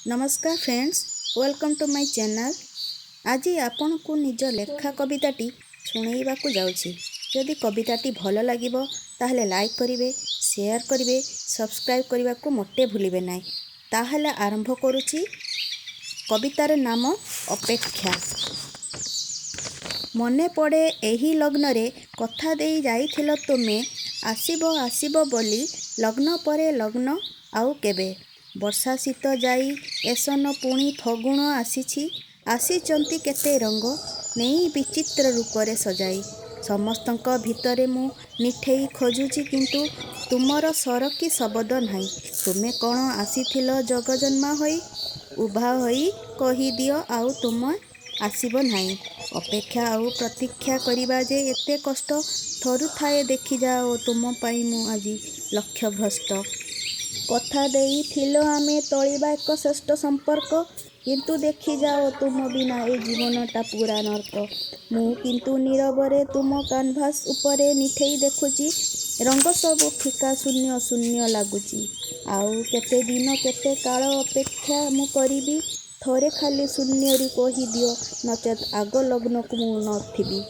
ନମସ୍କାର friends, welcome to my channel. ଆଜି ଆପଣଙ୍କୁ ନିଜ ଲେଖା କବିତାଟି ଶୁଣାଇବାକୁ ଯାଉଛି। ଯଦି କବିତାଟି ଭଲ ଲାଗିବ, ତାହେଲେ ଲାଇକ୍ କରିବେ, ସେୟାର କରିବେ, ସବସ୍କ୍ରାଇବ୍ କରିବାକୁ ମୋଟେ ଭୁଲିବେ ନାହିଁ। ତାହେଲେ ଆରମ୍ଭ କରୁଛି। କବିତାର ନାମ ଅପେକ୍ଷା। ମନେ ପଡ଼େ, ଏହି ଲଗ୍ନରେ କଥା ଦେଇ ଯାଇଥିଲ ତୁମେ, ଆସିବ ଆସିବ ବୋଲି ଲଗ୍ନ ପରେ ଲଗ୍ନ, ଆଉ କେବେ? ବର୍ଷା ଶୀତ ଯାଇ ଏସନ ପୁଣି ଫଗୁଣ ଆସିଛି। ଆସିଛନ୍ତି କେତେ ରଙ୍ଗ ନେଇ, ବିଚିତ୍ର ରୂପରେ ସଜାଇ। ସମସ୍ତଙ୍କ ଭିତରେ ମୁଁ ନିଠେଇ ଖୋଜୁଛି, କିନ୍ତୁ ତୁମର ସ୍ୱର କି ଶବଦ ନାହିଁ। ତୁମେ କ'ଣ ଆସିଥିଲ ଜଗଜନ୍ମା ହୋଇ? ଉଭା ହୋଇ କହିଦିଅ, ଆଉ ତୁମେ ଆସିବ ନାହିଁ। ଅପେକ୍ଷା ଆଉ ପ୍ରତୀକ୍ଷା କରିବା ଯେ ଏତେ କଷ୍ଟ, ଥରୁଥାଏ ଦେଖିଯାଅ, ତୁମ ପାଇଁ ମୁଁ ଆଜି ଲକ୍ଷ୍ୟଭ୍ରଷ୍ଟ। କଥା ଦେଇଥିଲ ଆମେ ତୋଳିବା ଏକ ଶ୍ରେଷ୍ଠ ସମ୍ପର୍କ, କିନ୍ତୁ ଦେଖିଯାଅ, ତୁମ ବିନା ଏ ଜୀବନଟା ପୂରା ନର୍କ। ମୁଁ କିନ୍ତୁ ନୀରବରେ ତୁମ କାନଭାସ୍ ଉପରେ ନିଠେଇ ଦେଖୁଛି, ରଙ୍ଗ ସବୁ ଫିକା, ଶୂନ୍ୟ ଶୂନ୍ୟ ଲାଗୁଛି। ଆଉ କେତେ ଦିନ, କେତେ କାଳ ଅପେକ୍ଷା ମୁଁ କରିବି? ଥରେ ଖାଲି ଶୂନ୍ୟରୁ କହିଦିଅ, ନଚେତ୍ ଆଗ ଲଗ୍ନକୁ ମୁଁ ନଥିବି।